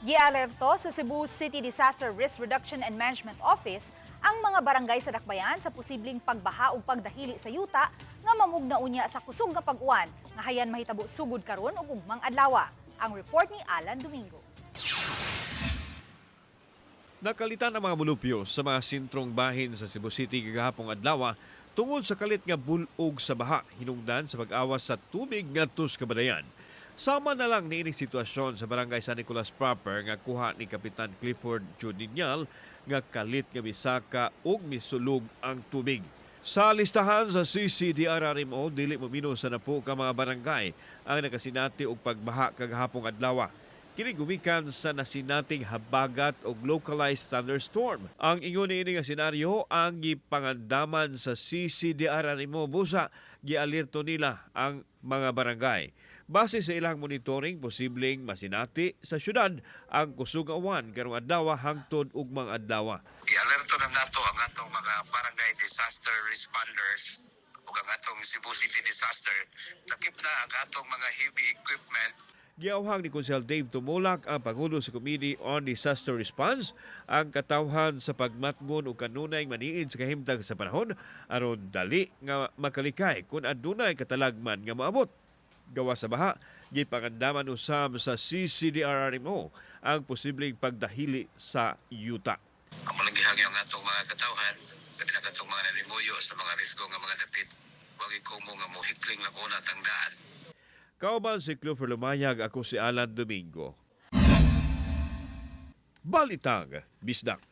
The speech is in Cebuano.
Gialerto sa Cebu City Disaster Risk Reduction and Management Office ang mga barangay sa Dakbayan sa posibleng pagbaha ug pagdahili sa yuta nga mamugna unya sa kusog nga pag-uwan nga hayan mahitabo sugod karon ug ugmang adlaw. Ang report ni Alan Domingo. Nakalitan ang mga mulupyo sa mga sintrong bahin sa Cebu City kagahapong adlaw tungod sa kalit nga bulog sa baha hinungdan sa pag-awas sa tubig ngadto sa kabadayan. Sama na lang niining sitwasyon sa Barangay San Nicolas proper nga kuha ni Kapitan Clifford Judinial nga kalit nga misaka ug misulog ang tubig. Sa listahan sa CCDRRMO, dili mo minus sa 10 ka mga barangay ang nakasinati og pagbaha kagahapong adlaw. Kini gumikan sa nasinating habagat og localized thunderstorm. Ang ingon niini nga senaryo ang gipangandaman sa CCDRRMO, busa gialerto nila ang mga barangay. Base sa ilang monitoring, posibleng masinati sa syudad ang kusog nga uwan karong adlaw hangtod ugmang adlaw. Gialerto na nato ang atong mga barangay disaster responders ug ang atong Cebu City Disaster. Lakip na ang atong mga heavy equipment. Giawhag ni Konsehal Dave Tumulak, ang Pangulo sa Committee on Disaster Response, ang katawhan sa pagmatngon og kanunay maniid sa kahimtang sa panahon aron dali nga makalikay kung adunay katalagman nga moabot. Gawa sa baha, gipangandaman usab sa CCDRRMO ang posibleng pagdahili sa yuta. Amo lang gihangyo ang atong mga katawhan, labi na katong mga nalimuyo sa mga risgo nga mga dapit. Wag ikumo nga mohikling lang una tang daan. Kauban si Clover Lumayag, ako si Alan Domingo. Balitang Bisdak.